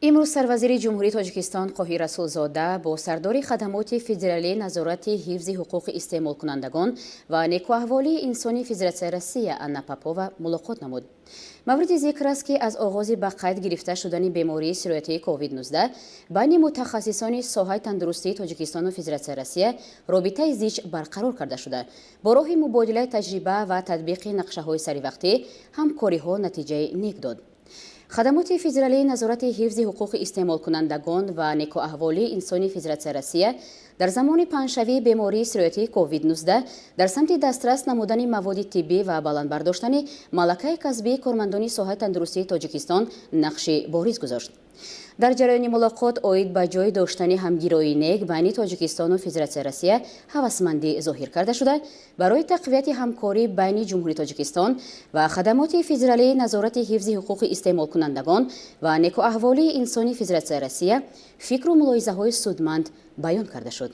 Имрӯз сарвазири Ҷумҳурии Тоҷикистон Қоҳир Расулзода бо сардори Хадамоти федералии назорати ҳифзи ҳуқуқи истеъмолкунандагон ва некӯаҳволии инсони Федератсияи Россия Анна Попова мулоқот намуд. Мавриди зикр аст, ки аз оғози ба қайд гирифта шудани бемории сироятии COVID-19 байни мутахассисони соҳаи тандурустии Тоҷикистону Федератсияи Россия робитаи зич барқарор карда шуда, бо роҳи мубодилаи таҷриба ва татбиқи нақшаҳои саривақтӣ ҳамкориҳо натиҷаи нек дод. Хадамоти федералии назорати ҳифзи ҳуқуқи истеъмолкунандагон ва некӯаҳволии инсони Федератсияи Россия дар замони паҳншавии бемории сироятии COVID-19 дар самти дастрас намудани маводи тиббӣ ва баланд бардоштани малакаи касбии кормандони соҳаи тандурустии Тоҷикистон нақши бориз гузошт. Дар ҷараёни мулоқот оид ба ҷой доштани ҳамгироии нек байни Тоҷикистону Федератсияи Россия ҳавасмандӣ зоҳир карда шуда, барои тақвияти ҳамкорӣ байни Ҷумҳурии Тоҷикистон ва Хадамоти федералии назорати ҳифзи ҳуқуқи истеъмолкунандагон ва некӯаҳволии инсони Федератсияи Россия фикру мулоҳизаҳои судманд баён карда шуд.